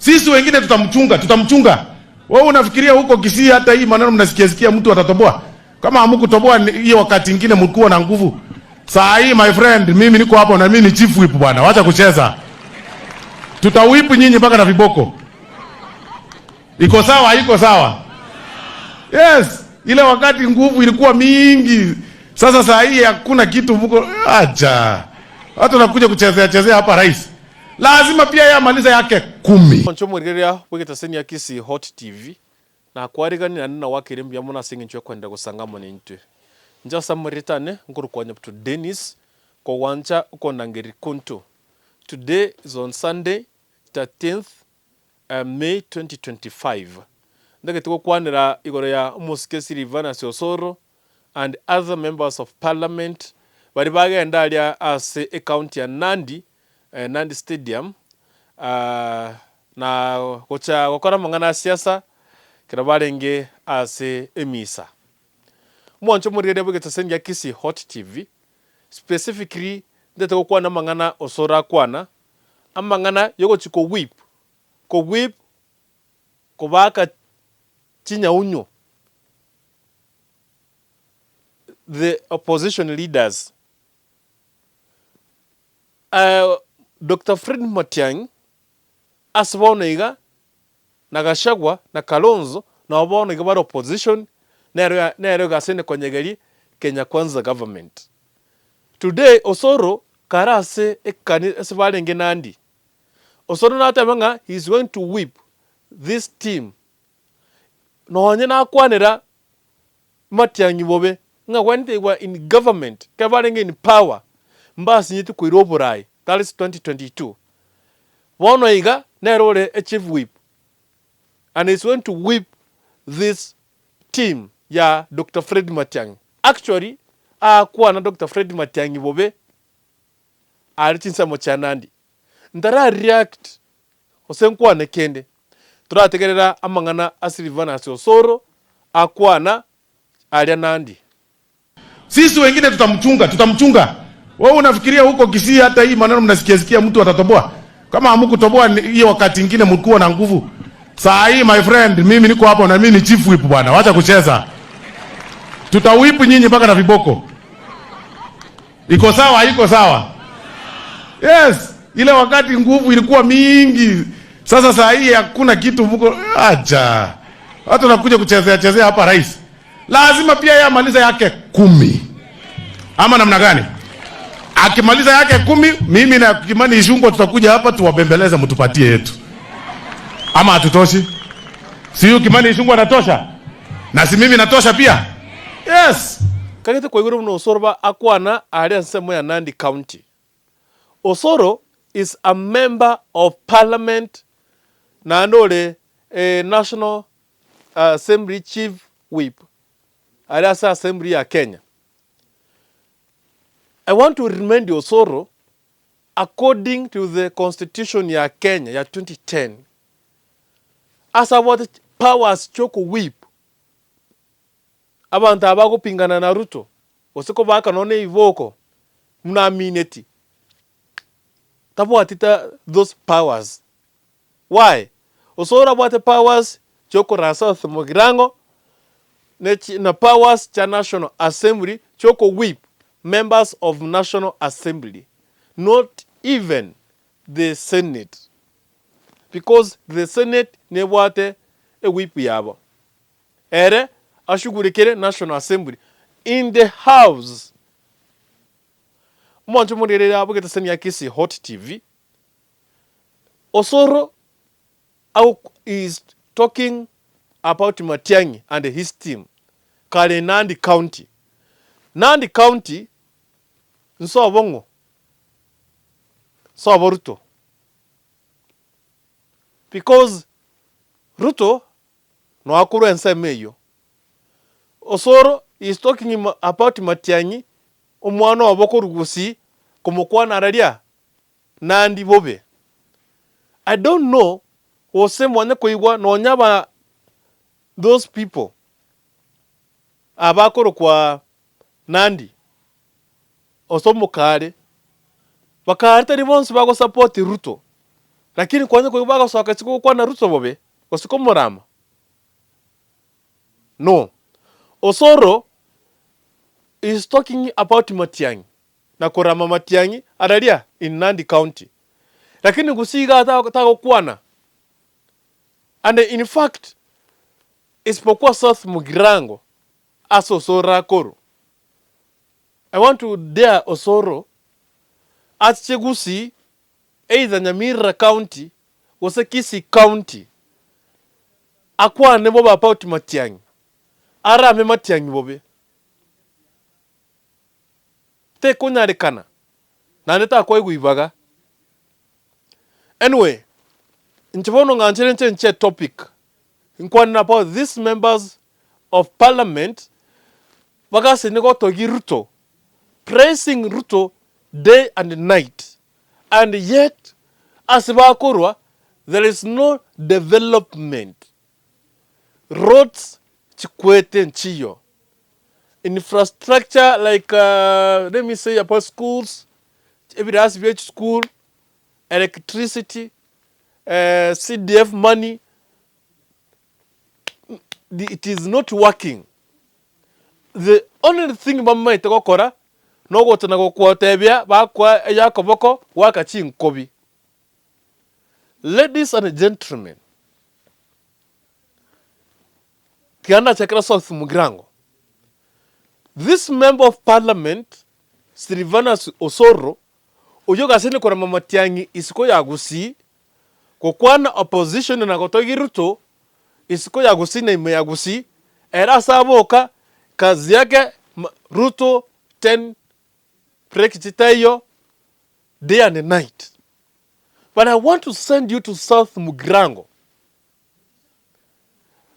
Sisi wengine tutamchunga, tutamchunga. Wewe unafikiria huko Kisii hata hii maneno mnasikia sikia mtu atatoboa? Kama hamkutoboa hiyo wakati ingine mlikuwa na nguvu. Saa hii my friend, mimi niko hapo na mimi ni chief whip bwana. Wacha kucheza. Tutawhip nyinyi mpaka na viboko. Iko sawa, iko sawa? Yes, ile wakati nguvu ilikuwa mingi. Sasa saa hii hakuna kitu mko acha. Watu wanakuja kuchezea chezea hapa rais. Lazima pia yeye amalize yake kumi. Inche omorigereria bw'egetaseni ya Kisii Hot TV, nakwariganire naende nagoakire mbuya mono ase eng'encho y'okoenderera gosanga amo naintwe. Inche ase amarieta ane nkorokwa Nyabuto Dennis, kogwancha okondangeria Kuntu. Today is on Sunday 13th May 2025. Ntagete gokwanera igoro ya omosike Silvanus Osoro and other members of parliament baria bagenda aria ase ecounty ya Nandi, Nandi Stadium na gocha gokora amang'ana a siasa ekero barenge ase emisa. Omwancho omorigereria bw'egetaseni gia Kisii Hot TV, specifically ntagete gokwana amang'ana Osoro akwana, amang'ana yogochia ko whip, ko whip kobaaka chinyaunyo the opposition leaders. Doctor Fred Matiang'i ase bono iga na Gachagua na Kalonzo nabo bono iga bare opposition nero nero iga ase konyegeria Kenya Kwanza government. Today Osoro kare ase ekani ase barenge Nandi, Osoro natebe ng'a he is going to whip this team nonye nakwanera Matiang'i bobe, ng'a when they were in government, ekero barenge in power, mbasinyeti koira oborai, that is 2022. Bono iga nere ore e chief whip and is going to whip this team ya Doctor Fred Matiang'i. Actually aakwana Doctor Fred Matiang'i bobe are chinsemo chia Nandi. Ntara react gose nkwane kende, torategerera amang'ana a Silvanus Osoro akwana aria Nandi. Sisi wengine tutamchunga, tutamchunga. Wewe unafikiria huko Kisii hata hii maneno mnasikia sikia mtu atatoboa? Kama hamkutoboa hiyo wakati ingine mlikuwa na nguvu. Saa hii my friend, mimi niko hapo na mimi ni chief whip bwana. Wacha kucheza. Tutawhip nyinyi mpaka na viboko. Iko sawa, iko sawa? Yes, ile wakati nguvu ilikuwa mingi. Sasa saa hii hakuna kitu mko acha. Watu wanakuja kuchezea chezea hapa rais. Lazima pia yeye amalize yake kumi. Ama namna gani? Akimaliza yake kumi, mimi na Kimani Ichung'wah tutakuja hapa tuwabembeleze mtupatie yetu. Ama hatutoshi? Si huyu Kimani Ichung'wah anatosha? Na si mimi natosha pia? Yes. Kagete koigure buna Osoro ba akwana aria ensemo ya Nandi County. Osoro is a member of parliament naende ore National Assembly Chief Whip aria ase Assembly ya Kenya. I want to remind Osoro according to the constitution ya Kenya ya 2010 ase abwate powers chioko whip abanto aba bagopingana na Ruto gose kobaka nonya na ebiboko buna amineti tabwati ta those powers. Why? Osoro abwate powers chiokoraa South Mugirango ne chi na powers chia National Assembly chioko whip members of National Assembly not even the Senate because the Senate nebwate e whip yabo. Ere ashugulikere National Assembly in the house. Omwancho omorigereria abwo ya Kisii Hot TV, Osoro is talking about Matiang'i and his team kare Nandi County. Nandi County nsobo ng'o? Nsobo Ruto. Because Ruto noakorwa ensemo eyio. Osoro is talking about Matiang'i omwana obo korwa Gusii komokwana araria Nandi bobe. I don't know gose mwanye koigwa nonya aba those people abakorokwa Nandi ase omokare, bakare tari bonsi bago support Ruto. Lakini kwanya koigwa bagosoka isiko gokwana Ruto bobe, gose komorama, no. Osoro is talking about Matiang'i na korama Matiang'i araria in Nandi county. Lakini gusii iga tagokwana and in fact isipokuwa South Mugirango ase Osoro akorwa. I want to dare Osoro achiche Gusii either Nyamira county gose Kisii county akwane bobe about Matiang'i, arame Matiang'i bobe. Tekonyarekana naende takoegwa ibaga. Anyway, inche bono ng'anchere nche nche topic nkwanere about these members of parliament bagasene gotogia Ruto, praising Ruto day and night and yet ase bakorwa there is no development, roads chikwete nchiyo, infrastructure like let me say about schools, ebirasi bia chisukuru, electricity, CDF money, it is not working. The only thing bamaete gokora nogocha na gokotebia bakoa eyakoboko goaka chinkobi. Ladies and gentlemen, tiga ndachakera South Mugirango. This member of parliament Silvanus Osoro oyio ogasene korama Matiang'i isiko ya Gusii gokwana opposition na gotogia Ruto isiko ya Gusii na ime ya Gusii ere ase aboka kazi yake Ruto ten break chitaiyo day and night but I want to send you to South Mugirango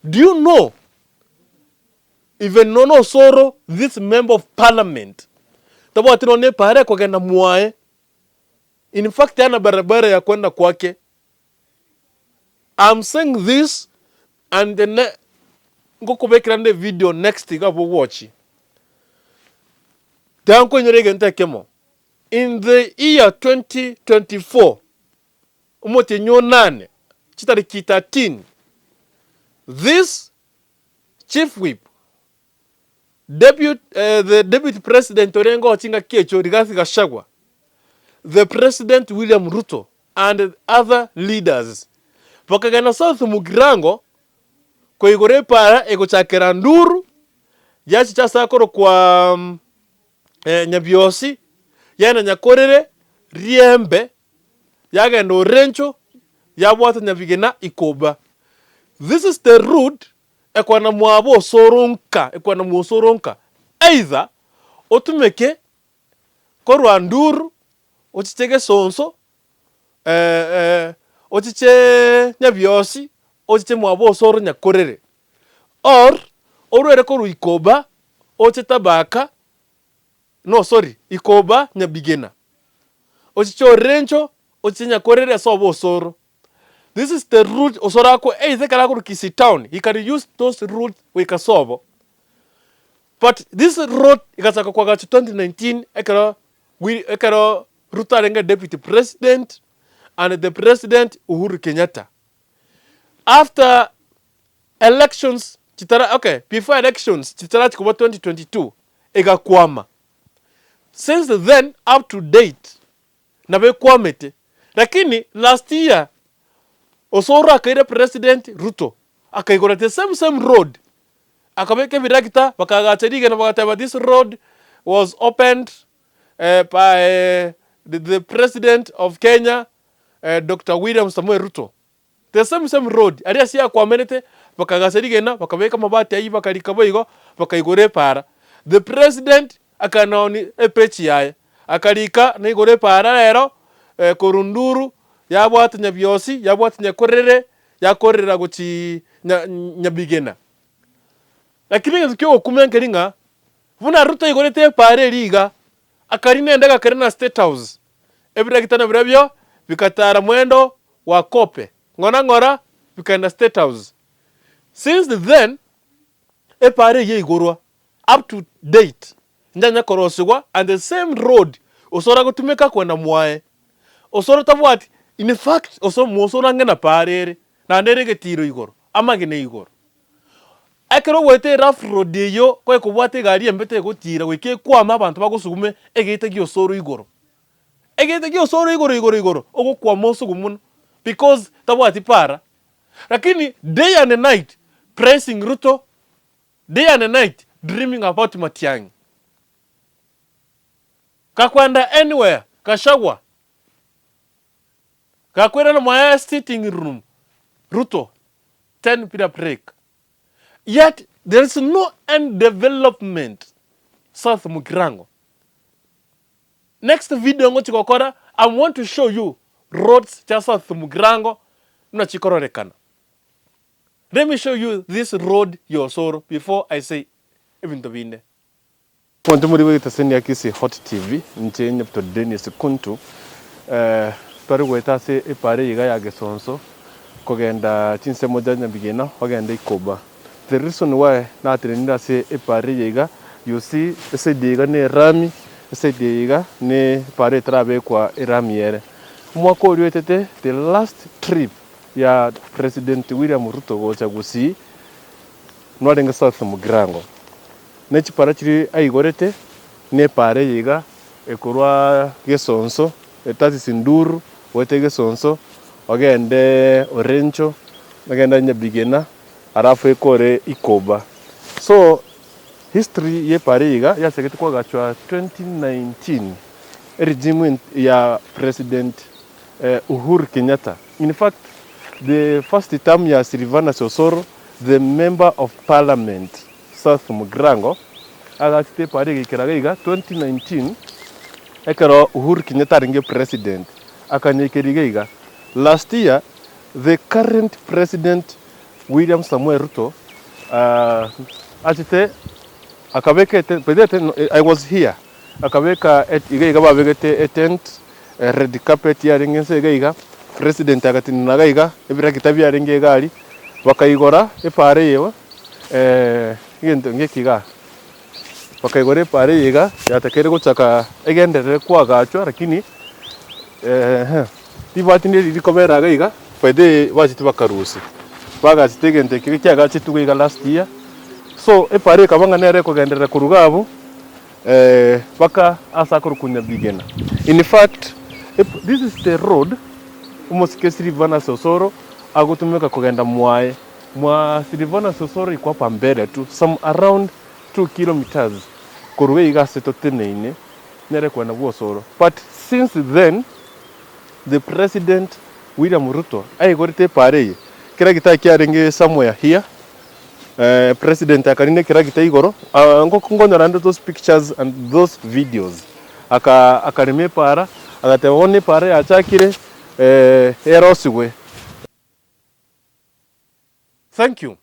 do you know even nono Osoro this member of parliament tabwati nonya epara ekogenda mwaye In fact hana barabara ya kwenda kwake. I'm saying this and the ne ngokobekera nde video next iga abwo watch. Tiga nkoinyore egento ekemo. In the year 2024 omotienyi o nane chitariki 13 this chief whip Deputy, the deputy president orenge oo chingaki echio Rigathi Gachagua, the president William Ruto and other leaders bakagenda South Mugirango koigora epara egochakera Nduru yachicha ase akorokwa Nyabiosi yaenda Nyakorere Riembe yagenda Orencho yabwata Nyabigena Ikoba. This is the route Ekwana mwabo osoronka, ekwana mwosoronka, either otumeke korwa nduru ochiche gesonso, ochiche nyabiosi, ochiche mwabo osoro nyakorere, or orwere korwa ikoba oche tabaka, no sorry, ikoba nyabigena, ochiche orencho ochiche nyakorere ase obe osoro. This is the route osoro akwe either ekero akorwa Kisii town he can use those route goika sobo but this road egachaka koagachwa 2019 ekero Wi ekero Ruto arenge deputy president and the president Uhuru Kenyatta. After elections chitara okay before elections chitarachi koba 2022 egakwama. Since then up to date nabo ekwamete. Lakini last year Osoro akaira president Ruto akaigora the same same road akabeka ebirakita bakaagacha rigena bagateba this road was opened by the president of Kenya Doctor William Samoei Ruto. The same same road aria ase yakwamenete bakagasa rigena bakabeka amabati ayio bakarika boigo bakaigora epaara. The president akanaoni epage yaye akarika naigoro epaara rero korwa Nduru yabwata Nyabiosi yabwata Nyakorere yakorera gochii nya Nyabigena. Lakini egento kia ogokumia nkeri ng'a buna Ruto aigorete epaara eria iga akarina endege akarina State House ebiregita nabirobio bigatara mwendo wa kope ng'ora ng'ora bikaenda State House. Since then epaara eyio yaigorwa up to date njanya korosigwa and the same road osoro agotumeka kwenda mwaye. Osoro tabwati In fact ase omosoro ang'e na paara ere, naende ere egetiro igoro, amagena igoro. Ekero ogoeta erough road eyio koe kobwata egari embe tegotira goika ekwame abanto bagosugume egeita gia osoro igoro. Egeita gia osoro igoro igoro igoro ogokwama osugume mono because tabwati paara. Lakini day and night praising Ruto, day and night dreaming about Matiang'i. Gakwenda anywhere, Gachagua, gakoirana mwaye sitting room, Ruto, ten bila break. Yet there is no any development South Mugirango. Next video ngochi gokora, I want to show you roads chia South Mugirango buna chikororekana. Let me show you this road ya Osoro before I say ebinto binde. Monto more bw'egetaseni gia Kisii Hot TV, inche Nyabuto Dennis Kuntu, tware goeta ase epaara eye iga ya Gesonso kogenda chinsemo chia Nyabigena ogende Ikoba. The reason why natenenire ase epaara eye iga, you see eside eye iga ne erami, eside eye iga ne epaara etarabekwa erami ere. Omwaka oria oetete the last trip ya President William Ruto gocha Gusii nwarenge South Mugirango. Ne chipara chiria aigorete, na epaara eye iga ekorwa gesonso, etasisi nduru, goeta egesonso, ogende Orencho, ogende Nyabigena, alafu ekore Ikoba. So, history ya epaara eye iga yachagete koagachwa 2019, eregime ya President Uhuru Kenyatta. In fact, the first term ya Silvanus Osoro, the member of parliament South Mugirango, agachete epaara egeikera iga iga 2019 ekero Uhuru Kenyatta arenge president, akanyeikeria iga iga. Last year, the current president William Samoei Ruto achete akabeka etent, by the way I was here, akabeka iga iga babegete etent, red carpet yarenge inse iga iga, president agatenena iga iga, ebirakita biarenge iga aria, bakaigora epaara eye egento ngeki igaa, bakaigora epaara eye iga, yatakeire gochaka egenderere koagachwa lakini ribati ndiri rikobera iga iga, by the way bachete bakarusia, bagachete egento eke kiagachetwe iga last year, so epaara ekaba ng'a nere ekogenderera korwa iga abwo. Mpaka ase akorokwa Nyabigena. In fact, this is the road omosike Silvanus Osoro agotumeka kogenda mwaye. Mwa Silvanus Osoro iko hapa mbele tu some around 2 kilometers korwa iga ase toteneine nere kogenda bwa Osoro. But since then the president William Ruto aigorete epaara eye, kera getae kiarenge somewhere here. President akarina ekeragita igoro, nkonyora nde those pictures and those videos, aka akarema epaara, agateba bono epaara yachakire erosigwe. Thank you.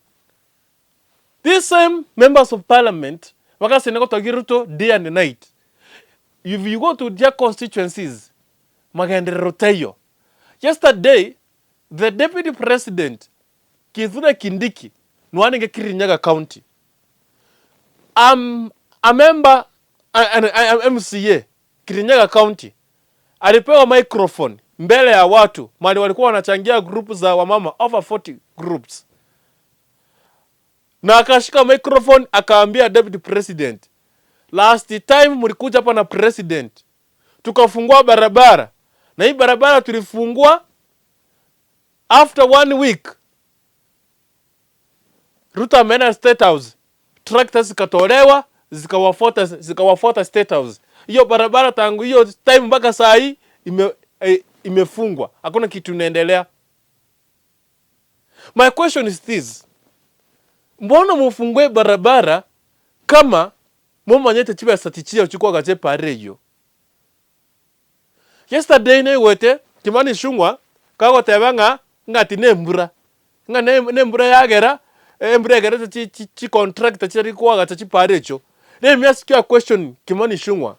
These same members of parliament bagasene gotogia Ruto day and night. If you go to their constituencies, magenderero taiyo. Yesterday, the deputy president Kithure Kindiki nwarenge Kirinyaga County. Am a member an MCA Kirinyaga County alipewa microphone mbele ya watu mahali walikuwa wanachangia group za wamama over 40 groups na akashika microphone akaambia deputy president last time mlikuja hapa na president tukafungua barabara na hii barabara tulifungua After one week Ruto ameenda State House, tractors zikatolewa zikawafuata zikawafuata State House. Hiyo barabara tangu hiyo time mpaka saa hii ime, eh, imefungwa, hakuna kitu inaendelea. My question is this, mbona mufungue barabara kama momanyete chibesa tichiya chikwaga chepara eyio? Yesterday naigwete Kimani Ichung'wa kagoteba ng'a ng'ati na embura, ng'a ne na embura yagera, embura egerete chi chi chicontractor chitari koagacha chipara echio. Let me ask you a question Kimani Ichung'wa,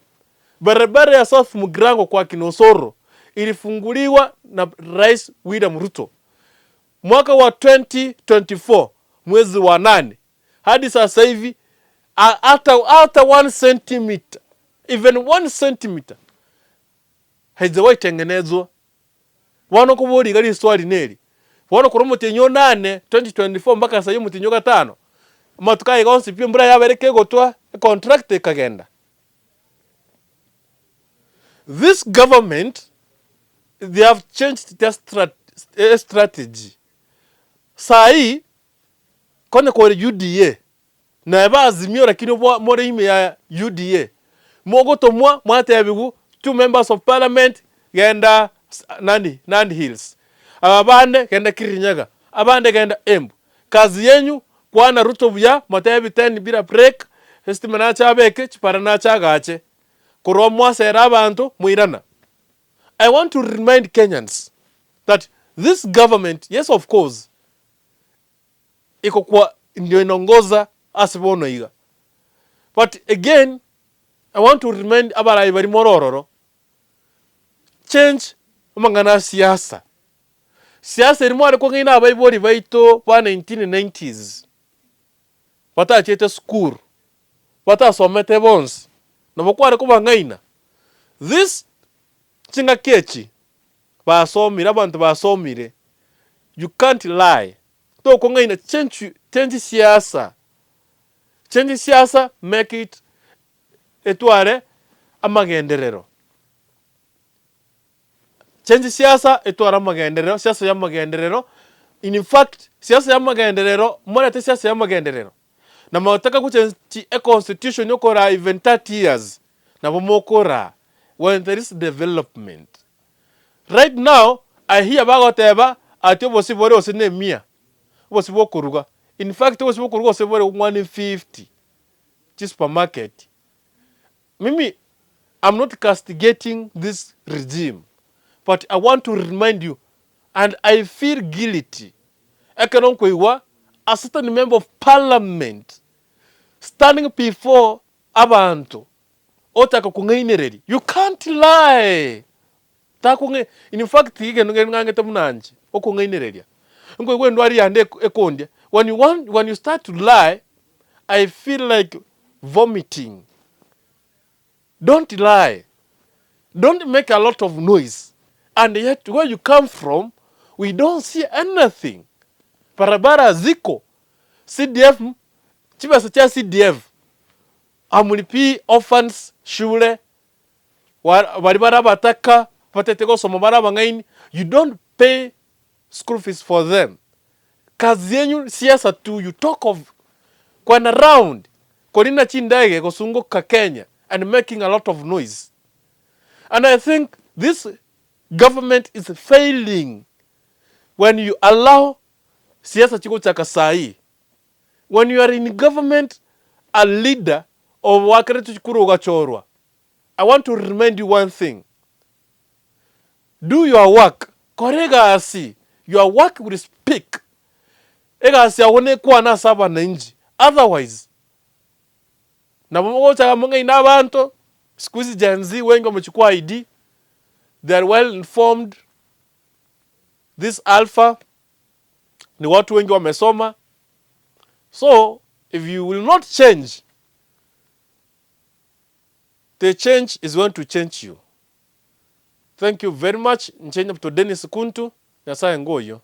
barabara ya South Mugirango kwa kina Osoro ilifunguliwa na Rais William Ruto mwaka wa 2024 mwezi wa nane hadi sasa hivi hata hata 1 centimeter even 1 centimeter haijawahi tengenezwa. Bono nkoboria iga riswali neri, bono korwa omotienyi o nane 2024 mpaka saii omotienyi o gatano, amatuko aya iga onsi pi embura yabeire kegotwa, econtractor ekagenda. This government they have changed their strategy, saii konya kore UDA Naye Azimio lakini obwa more ime ya UDA mogotomwa mwatebiwu two members of parliament genda nani Nandi Hills, aba bande genda Kirinyaga, abande genda Embu. Kazi yenyu kwana Ruto buya motebi ten bila break, estima nache abeke, chipara nache agache. Korwa mwasera abanto moirana. I want to remind Kenyans that this government yes of course Iko ndio inaongoza ase bono iga. But again I want to remind abarai baria more ororo, change amang'ana a siasa. Siasa eria mware kong'aina abaibori baito ba 1990s, batachiete sukuru, batasomete bonsi, nabo kware kobang'aina. This ching'aki echi basomire, abanto basomire, you can't lie. Tokong'aina change change siasa, change siasa make it etware amagenderero, change siasa etware amagenderero, siasa ya amagenderero, in fact siasa ya amagenderero morete siasa ya amagenderero, na mogotaka gochange econstitution okoraa even 30 years, nabo mokoraa when there is development. Right now I hear bagoteba ati obosie bore gose ne emia, obosie bwa okoruga. In fact obosie bwa okoruga gose bore 150 chi supermarket. Mimi I'm not castigating this regime but I want to remind you and I feel guilty ekero nkoigwa a certain member of parliament standing before abanto Otaka kong'ainereria, you can't lie, takong'ai in fact egento nkere ng'ang'ete buna inche, okong'ainereria, nkoigwa endwari yande ekondia, when you want when you start to lie, I feel like vomiting. Don't lie, don't make a lot of noise and yet where you come from we don't see anything, barabara ziko, CDF, chibesa chia CDF. Amulipii orphans shule, baria bare abataka batete gosoma bare abang'aini, you don't pay school fees for them. Kazi yenyu siasa tu, you talk of kwenda round korina chindege gosungoka Kenya and making a lot of noise. And I think this government is failing when you allow siasa chigochaka saii. When you are in government a leader oboakerete chikura ogachorwa, I want to remind you one thing, do your work, kora egasi, your work will speak, egasi yago nekwane ase abananchi, otherwise nabo mogochaka mong'aine abanto, siku hizi Gen Z wengi wamechukua ID, they are well informed, this alpha ni watu wengi wamesoma, so if you will not change the change is going to change you. Thank you very much. Inche Dr. Dennis Kuntu, Nyasaye ngoyio.